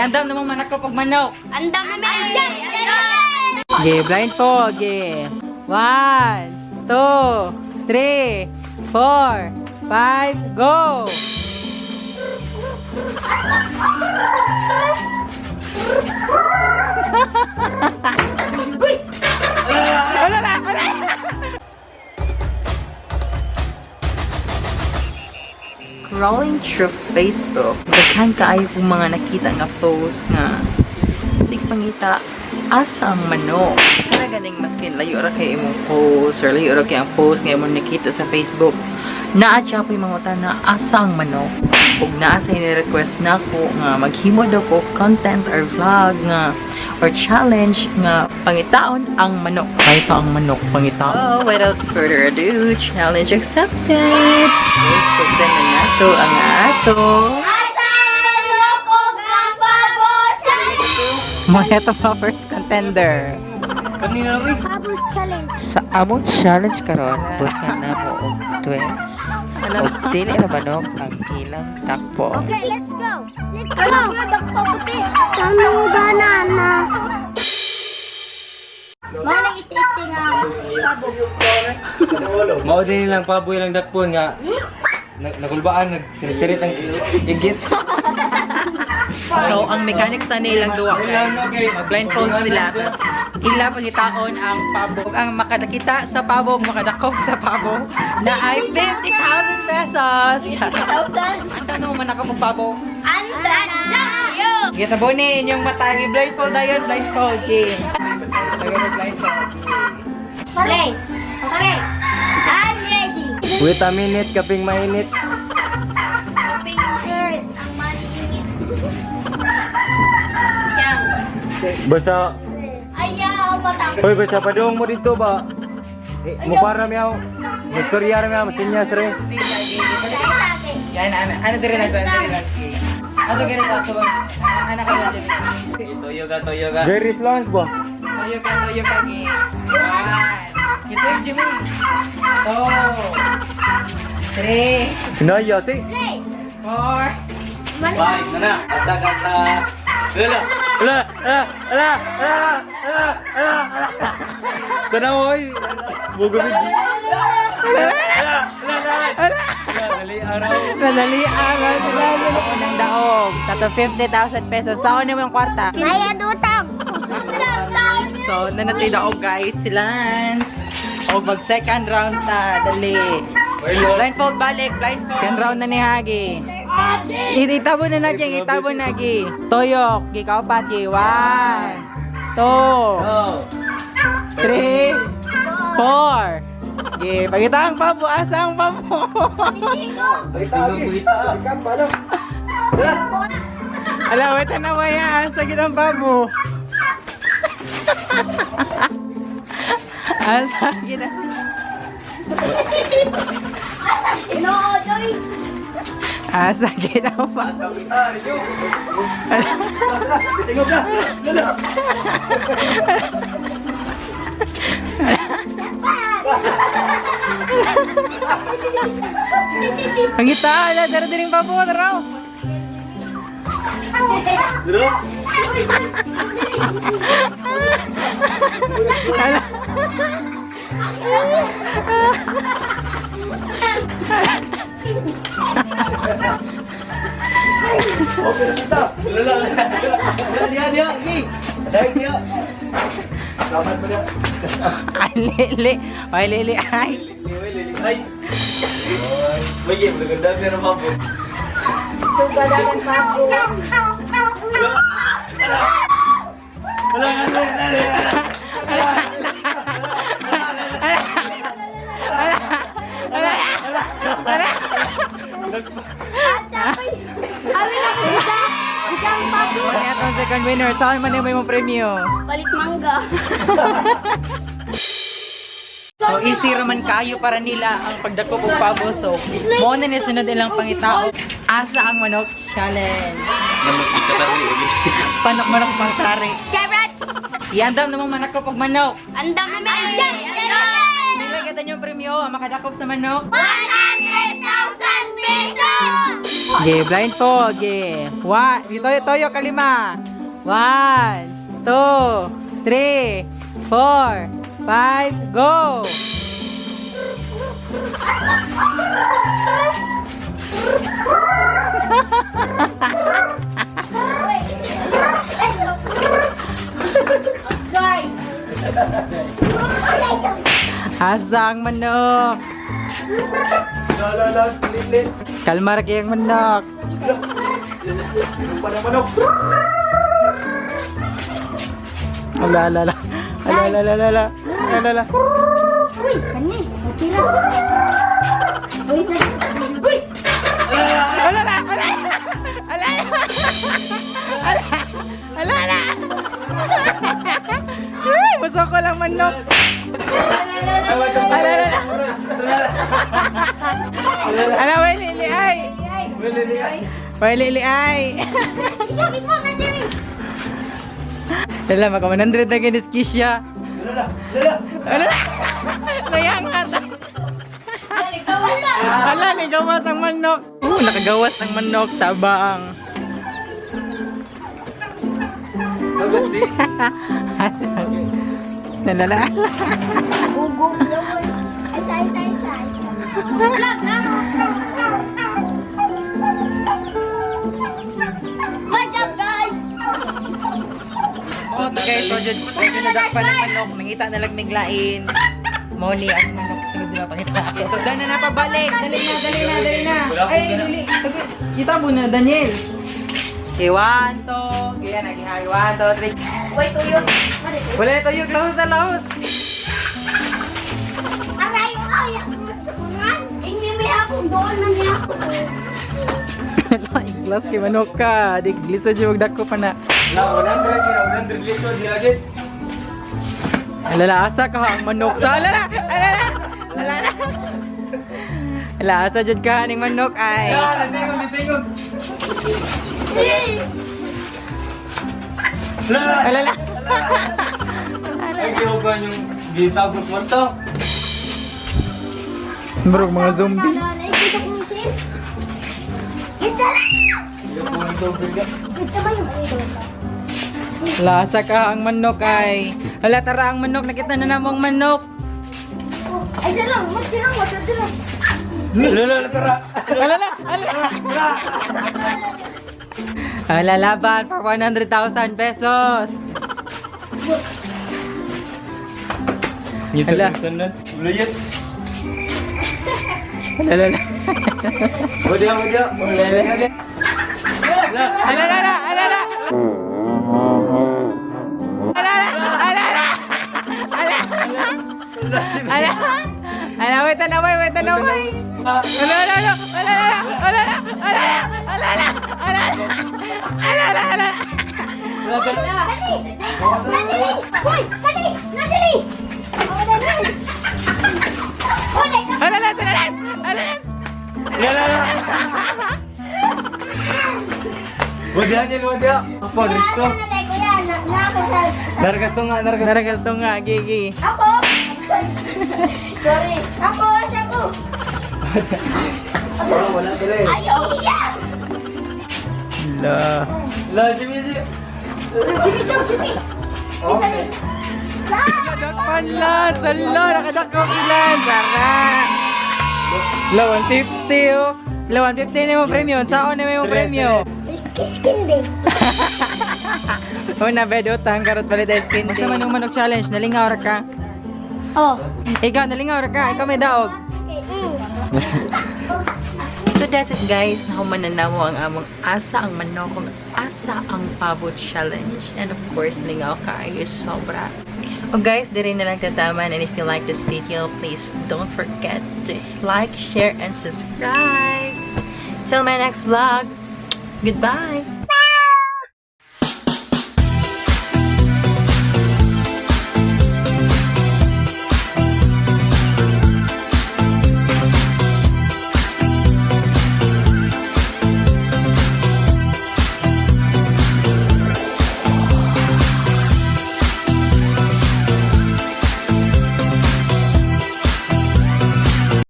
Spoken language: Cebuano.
Andam namang manakop og manok. Andam na may. Okay, blindfold. Okay. 1, 2, 3, 4, 5, go! Wala na! Wala na! Scrolling through Facebook, daghan kaayo kong mga nakita nga post nga sig pangita asa ang manok. Kana ganing maskin layo ra kay imong post or layo ra kay ang post nga imong nakita sa Facebook. Naa siya po yung mga mata na asa ang manok. Ug naa sa ni-request nako nga maghimo daw ko content or vlog nga or challenge nga pangitaon ang manok. Kay pa ang manok pangitaon. Oh, without further ado, challenge accepted. So, na nato ang ato. Asa ang manok og ang pabo challenge. Mga ito pa first contender. Pabo challenge. Sa among challenge karon, butan na mo og twist. Og dili ra manok ang ilang takbo. Okay, let's go. Let's go. Puti. Kamo banana. Mao nang iti-iti nga pabo. Mao din nilang paboy lang dakpon nga nakulbaan nagsirit-sirit ang igit. So, ang mechanics na nilang duwa, guys. Mag-blindfold sila. Ila pangitaon ang pabog. Ang makadakita sa pabog, makadakop sa pabog, na ay 50,000 pesos. 1,000. Ang tanong man ako pabog. Anda na. Yo. Kita po ni inyong mata. Blindfold na yun, blindfold. Okay. Blindfold. Okay. Okay. I'm ready. Wait a minute, kaping mainit. Fingers ang maniinit. Yang. Basta, Ayaw, matang. hoy basta padung mo dito ba? Eh, mo para miyaw. Mastorya ra miyaw, masinyas re. Yan, ano, ano diri lang, ano diri lang. Ano ganito, ato ba? Ano ka lang, Toyo ka, toyo ka. Very slow ba? Toyo ka, toyo ka, gi. One. Kita yung Jimmy. 2, 3, Hinaya ti. 4. Bye, na na. Kata kata. Lala. Ala, ala, ala, ala, ala, ala, ala. Tanaw oy. Bugabig. Ala, ala, ala. Dali araw. Nadali ang ng daog. Sa to 50,000 pesos. Saan mo yung kwarta? May adutang. So, nanatili daog guys. Si Lance. O mag second round ta. Dali. Blindfold balik. Blindfold. Second round na ni Hagi. Itabo na nagi. Itabo na gi. Toyok. Gikaw pati. 1, 2, 3, 4. Gi, pagita ang pabo. Asa ang pabo? Ala, wait na waya. Asa gid ang pabo? Asa gid ang No, Joy. Asa gid ang pabo? Pangita, ala, dara diring pabo, dara. Ala. Lala. Dia dia ni. Dai dia. Selamat mo na. Ay, lili. Ay, lili. Ay. Lili, lili. Ay. May game maganda pero mabo. Wala, wala, wala. Awi na ko isa. Isang pabo. Ano atong second winner? Saan man yung may mong premyo? Palit mangga. So, easy raman kayo para nila ang pagdakop og pabo. So, mo na ni sunod ilang pangitao. Asa ang manok challenge. Panok manok pang tari. Charats. Iandam namang manakop og manok. Andam na may. Nilagay kita yung premyo, ang makadakop sa manok. 100,000 pesos! Okay, blindfold. Okay. One, toyo, toyo, kalima. One, two, three, four, five, go! Guys. Asa ang manok? La la la, lit lit. Kalma ra kayang manok. Lupa ng manok. Ala, ala, ala. Ala, ala, ala, ala. Ala, ala. Uy, kani. Okay na. Uy, uy. Ala, ala, ala. Ala, ala. Ala, ala, ala. Ay, busok ko lang manok. Ala, ala, ala. Ala, way lili ay. Way lili ay. Isok, isok na diri. Ala, maka 100 na ginis Kisha. Lala, lala. Ala, nayangat. Ala, nagawas ang manok. Nakagawas ang manok, tabang. Bagas di. Asa? Nalala. Gugo. Isa, isa, isa, isa. Vlog na. What's up, guys? Oh, guys, so dyan, medyo nadakpan ng manok. Nangita na lang miglain. Mao ni ang manok sunod na pangita. So, dali na napabalik. Dali na, dali na, dali na. Ay, dali. Kita mo na, Daniel. Okay, one, two. Kaya nagihay. One, two, three. Wait, tuyo. Wala na tayo. Lahos na lahos. Aray, ay, Hindi may akong doon na niya ako. Iglas kay manok ka. Di lisod siya magdako pa na. La, 100 yun, 100 lisod nila gid. Alala, asa ka ang manok sa alala, alala, alala. Ala, asa jud ka aning manok ay. La, nitingog, nitingog. La, Alala. ay gihugan yung gitagos mo to. Bro, mga zombie. Nakikita kong team. Ito na! Yung buong tubig ka. Ito ba yung ito? Ala, asa ka ang manok ay. Ala, tara ang manok. Nakita na namong manok. Ay, dyan lang. Magsilang, magsilang. La, la, la, tara. Alala, alala. Ala, laban for 100,000 pesos. Ala. Ala. Buluyot. Alala, alala. Wala, wala. Wala, wala. Alala, alala. Alala, alala. Ala. Ala. Ala, wait na, wait, wait na, wait. Ala, ala, ala, ala, ala, ala, ala, ala, ala, ala, ala, ala. Dali! Dali! Hoy! Dali! Nadali! Oh, dali! Oh, dali! Ala, ala, ala, ala, La, la, la. Wala, wala, wala. Apo, dito. Kuya, na kuya. Nargas to nga, nargas. Naragas to nga, gigi. Ako! Sorry. Ako! Ako! Wala tuloy. Ayaw! Iya! La. La, Jimmy, Jimmy. Sige daw, sige! Okay. Dakpan lang! Salo! Nakadakop sila! Sara! La, 150 oh! La, 150 na mo premyo. Saan na mo premyo? Kiskindi. Oh, na bed utang karot palit ay skin. Basta manong manok challenge, nalingaw ra ka. Oh. Ikaw, nalingaw ra ka. Ikaw may daog. So that's it, guys. Nahuman na namo ang among asa ang manok kung asa ang pabot challenge. And of course, lingaw kaayo sobra. Oh guys, diri na lang tataman. And if you like this video, please don't forget to like, share, and subscribe. Till my next vlog. Goodbye!